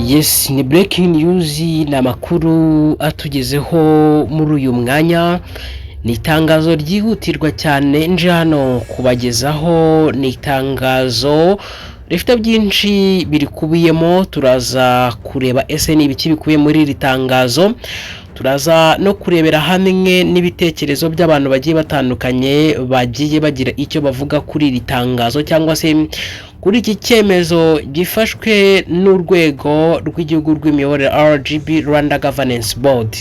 Yes, ni breaking news, ni amakuru atugezeho muri uyu mwanya. Ni itangazo ryihutirwa cyane nje hano kubagezaho. Ni itangazo rifite byinshi birikubiyemo. Turaza kureba ese ni ibiki bikubiye muri iri tangazo. Turaza no kurebera hamwe n'ibitekerezo by'abantu bagiye batandukanye, bagiye bagira icyo bavuga kuri iri tangazo cyangwa se kuri iki cyemezo gifashwe n'Urwego rw'Igihugu rw'Imiyoborere, RGB, Rwanda Governance Board.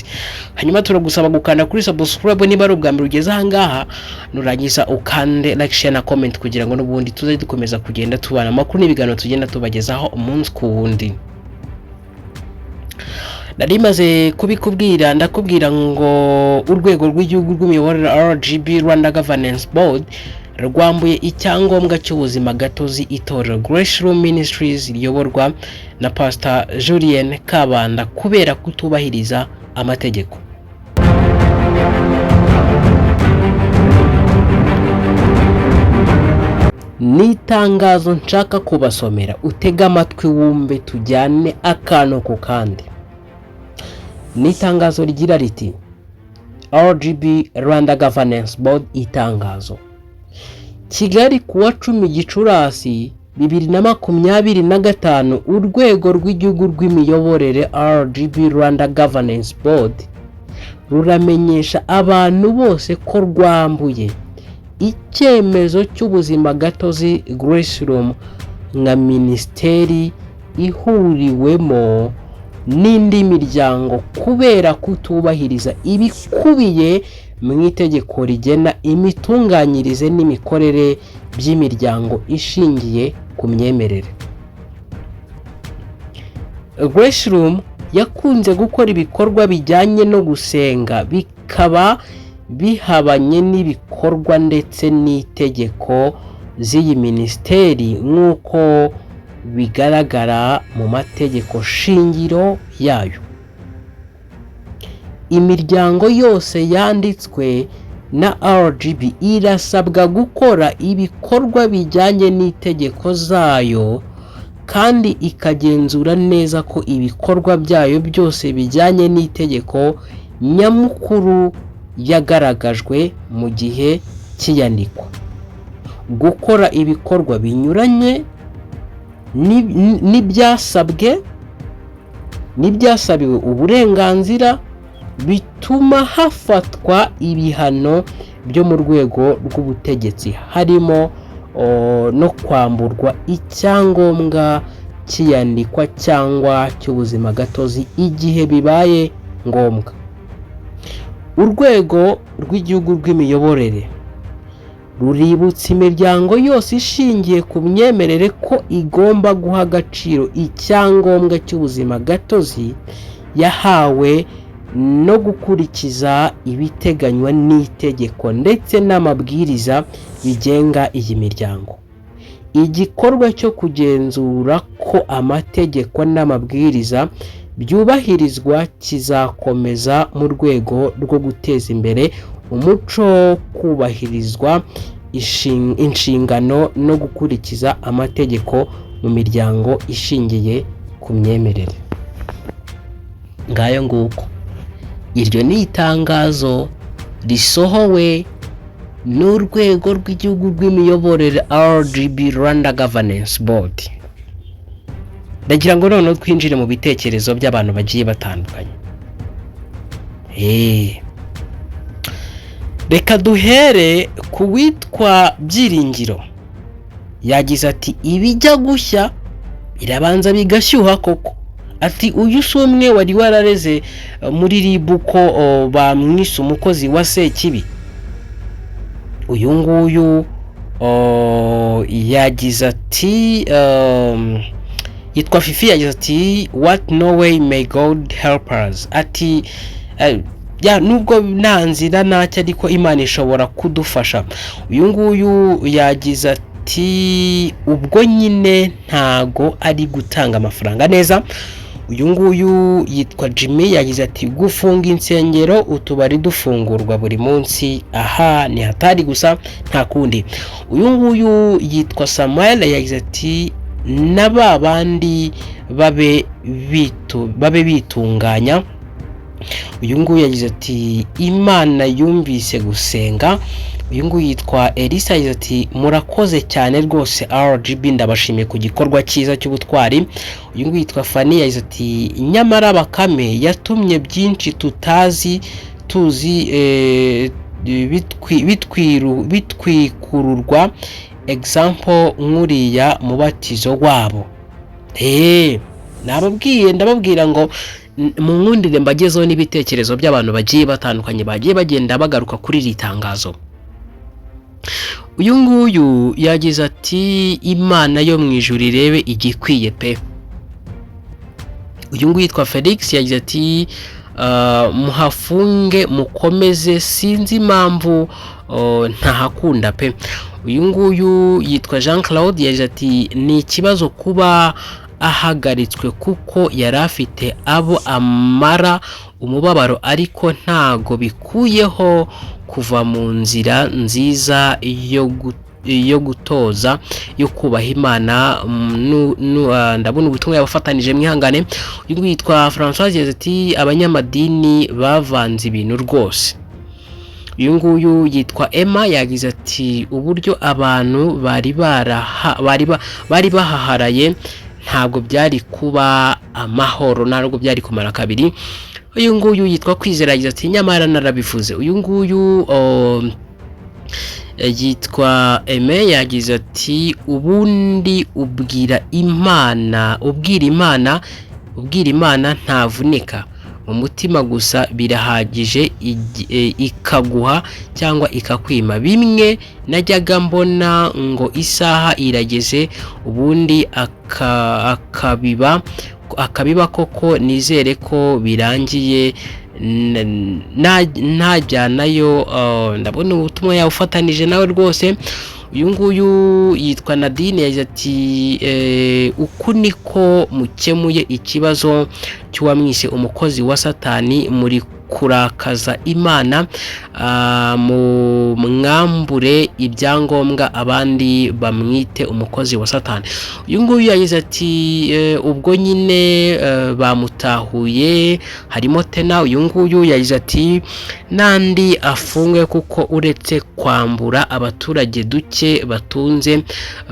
Hanyuma turagusaba gukanda kuri subscribe niba ari ubwa mbere ugeze ahangaha, nurangiza ukande like, share na comment, kugira ngo n'ubundi tuzajye dukomeza kugenda tubana amakuru n'ibiganiro tugenda tubagezaho umunsi ku wundi. Nari maze kubikubwira, ndakubwira ngo Urwego rw'Igihugu rw'Imiyoborere, RGB, Rwanda Governance Board, rwambuye icyangombwa cy'ubuzima gatozi itorero Grace Room Ministries riyoborwa na Pastor Julien Kabanda kubera kutubahiriza amategeko. Ni itangazo nshaka kubasomera, utege amatwi wumve, tujyane akantu ku kandi. Ni itangazo rigira riti: "RGB, Rwanda Governance Board, itangazo. Kigali, kuwa 10 Gicurasi 2025. Urwego rw'Igihugu rw'Imiyoborere, RGB, Rwanda Governance Board, ruramenyesha abantu bose ko rwambuye icyemezo cy'ubuzima gatozi Grace Room nka minisiteri ihuriwemo n'indi miryango kubera kutubahiriza ibikubiye mu itegeko rigena imitunganyirize n'imikorere by'imiryango ishingiye ku myemerere. Grace Room yakunze gukora ibikorwa bijyanye no gusenga, bikaba bihabanye n'ibikorwa ndetse n'itegeko z'iyi minisiteri nk'uko bigaragara mu mategeko shingiro yayo. Imiryango yose yanditswe na RGB irasabwa gukora ibikorwa bijyanye n'itegeko zayo, kandi ikagenzura neza ko ibikorwa byayo byose bijyanye n'itegeko nyamukuru yagaragajwe mu gihe cy'iyandikwa. Gukora ibikorwa binyuranye n'ibyasabwe, n'ibyasabiwe uburenganzira, bituma hafatwa ibihano byo mu rwego rw'ubutegetsi, harimo no kwamburwa icyangombwa cy'iyandikwa cyangwa cy'ubuzima gatozi igihe bibaye ngombwa. Urwego rw'Igihugu rw'Imiyoborere ruributsa imiryango yose ishingiye ku myemerere ko igomba guha agaciro icyangombwa cy'ubuzima gatozi yahawe no gukurikiza ibiteganywa n'itegeko ndetse n'amabwiriza bigenga iyi miryango. Igikorwa cyo kugenzura ko amategeko n'amabwiriza byubahirizwa kizakomeza mu rwego rwo guteza imbere umuco wo kubahirizwa inshingano no gukurikiza amategeko mu miryango ishingiye ku myemerere." Ngayo nguko, iryo ni itangazo risohowe n'Urwego rw'Igihugu rw'Imiyoborere, RGB, Rwanda Governance Board. Ndagira ngo noneho twinjire mu bitekerezo by'abantu bagiye batandukanye. Reka duhere ku witwa Byiringiro. Yagize ati: "Ibijya gushya birabanza bigashyuha koko." Ati: "Uyu si umwe wari warareze muri RIB ko bamwise umukozi wa Sekibi?" Uyu nguyu yagize ati, yitwa Fifi, yagize ati: "What? No way, may God help us." Ati: "Ya, nubwo nta nzira ntacyo, ariko Imana ishobora kudufasha." Uyu nguyu yagize ati: "Ubwo nyine ntago ari gutanga amafaranga neza." Uyu nguyu yitwa Jimmy, yagize ati: "Gufunga insengero, utubari dufungurwa buri munsi, aha ni hatari, gusa nta kundi." Uyu nguyu yitwa Samuel, yagize ati: "Na ba bandi Babe bitunganya. Uyu nguyu yagize ati: "Imana yumvise gusenga." Uyu nguyu yitwa Elisa, yagize ati: "Murakoze cyane rwose RGB, ndabashimiye ku gikorwa cyiza cy'ubutwari." Uyu nguyu yitwa Fani, yagize ati: "Nyamara Bakame yatumye byinshi tutazi tuzi bitwikururwa, example nk'uriya mubatizo wabo." Nababwiye, ndababwira ngo mu nkundire mbagezeho n'ibitekerezo by'abantu bagiye batandukanye bagiye bagenda bagaruka kuri iri tangazo. Uyu nguyu yagize ati: "Imana yo mu ijuru irebe igikwiye pe." Uyu nguyu yitwa Felix, yagize ati: "Muhafunge mukomeze, sinzi impamvu ntahakunda pe." Uyu nguyu yitwa Jean Claude, yagize ati: "Ni ikibazo kuba ahagaritswe kuko yari afite abo amara umubabaro, ariko ntago bikuyeho kuva mu nzira nziza yo gutoza, yo kubaha Imana." Ndabona ubutumwa yabafatanije, mwihangane. Uyu nguyu yitwa Francois, yagize ati: "Abanyamadini bavanze ibintu rwose." Uyu nguyu yitwa Emma, yagize ati: "Uburyo abantu bari bahaharaye ntabwo byari kuba amahoro, ntabwo byari kumara kabiri." Uyu nguyu yitwa Kwizera, yagize ati: "Nyamara narabivuze." Uyu nguyu yitwa Aime, yagize ati: "Ubundi ubwira Imana ntavunika mu mutima gusa birahagije, ikaguha cyangwa ikakwima. Bimwe najyaga mbona ngo isaha irageze, ubundi akabiba koko. Nizere ko birangiye ntajyanayo." Ndabona ubutumwa yawufatanije nawe rwose. Uyu nguyu yitwa Nadine, yagize ati: "Uku niko mukemuye ikibazo cy'uwamwise umukozi wa Satani, muri kurakaza Imana. Mu mwambure ibyangombwa, abandi bamwite umukozi wa Satani." Uyu nguyu yagize ati: "Ubwo nyine bamutahuye harimo tena." Uyu nguyu yagize ati: "N'andi afungwe kuko uretse kwambura abaturage duke batunze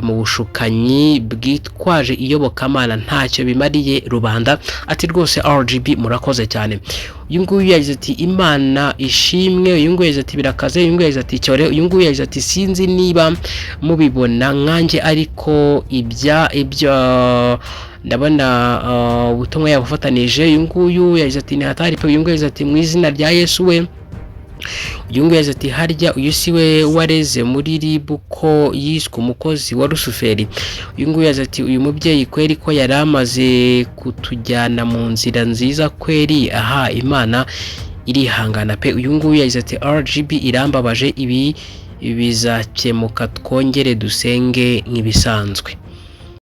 mu bushukanyi bwitwaje iyobokamana, ntacyo bimariye rubanda." Ati: "Rwose RGB murakoze cyane." Uyu nguyu yagize ati: "Imana ishimwe." Uyu nguyu yagize ati: "Birakaze." Uyu nguyu yagize ati: "Cyore." Uyu nguyu yagize ati: "Sinzi niba mubibona nkanjye, ariko ibyo ndabona." Ubutumwa yabufatanije. Uyu nguyu yagize ati: "Ni hatari pe." Uyu nguyu yagize ati: "Mu izina rya Yesu we." Uyu nguyu yagize ati: "Harya uyu si we wareze muri RIB ko yiswe umukozi wa Rusuferi?" Uyu nguyu yagize ati: "Uyu mubyeyi kweri ko yari amaze kutujyana mu nzira nziza kweri, aha Imana irihangana pe." Uyu nguyu yagize ati: "RGB irambabaje, ibi bizakemuka twongere dusenge nk'ibisanzwe."